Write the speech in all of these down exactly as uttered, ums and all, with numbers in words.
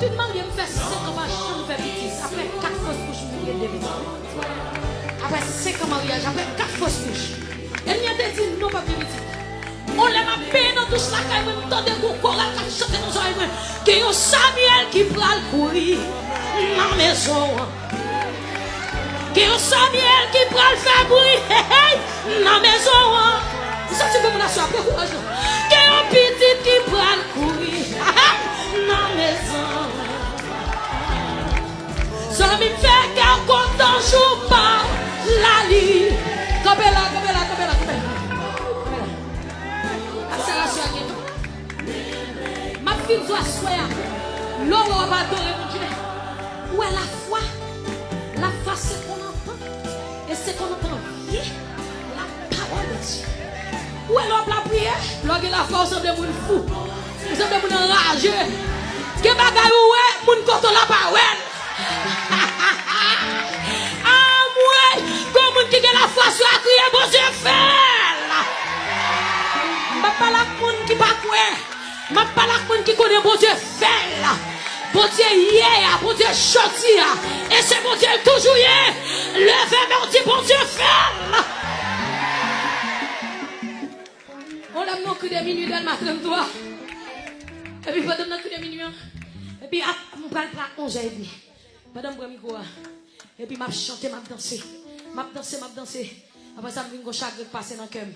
Fin marye, m fè senk an pa janm fè pitit. Apre kat fos kouch, m vin gen de pitit. Apre senk an maryaj, apre kat fos kouch. Ènmi an te di non, p ap gen pitit. On lè m ap benyen nan douch lakay mwen, m tande gon koral k ap chante nan zòrèy mwen. Gen yon Samyèl ki pral kouri nan mezon an. Gen yon Samyèl ki pral fè bri, hey, hey, nan mezon an. Ou santi ke moun aswè ap pran kouraj la. Gen yon pitit ki pral kouri nan mezon an. Zanmi m, fè kè w kontan jou pa w la li. Kanpe la, kanpe la, kanpe la, kanpe la. Akselasyon an gen tou. M ap fin di w aswè a, lè w wè w ap adore Bondye, ou wè lafwa, lafwa se kontan, e se kontan vye lapawòl de Dye. Ou wè lè w ap lapriyè, lè w gen lafwa, ou sanble moun fou, ou sanble moun anraje. Gen bagay ou wè, moun kote w la pa wè l. Anmwey, gon moun ki gen lafwa sou a kriye, Bondye fè l. M ap pale ak moun ki pa kwè. M ap pale ak moun ki konnen Bondye fè l. Bondye yè a, Bondye jodi a. E se Bondye l toujou ye. Leve men w di Bondye fè l. On lè m nan kri de minui, Dèlma trannntwa. Epi pandan m nan kri de minui an, epi ap, m pral pran onzè epi. Pandan m pran mikwo a, epi m ap chante, m ap danse. M ap danse, m ap danse. Apre sa, m vin gon chagren k pase nan kè m.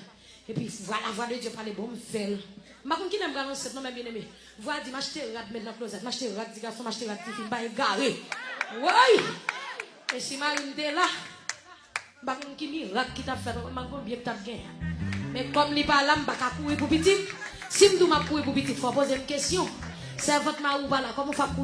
Epi vwa, la vwa de Dye pale, bon, m fè l. M pa konn kilè m pral ansent non, men byeneme. Vwa di, m achte rad met nan klozèt, m achte rad ti gason, m achte rad ti fi, m pa egare. Woy! E si mari m te la, m pa konn ki mirak ki t ap fèt, m pa konn konbyen k t ap gen. Men kòm li pa la, m pa ka kouri pou pitit. Si m di w m ap kouri pou pitit, fò w poze m kesyon. Sèvant mari w pa la, kòman w fè ap kouri?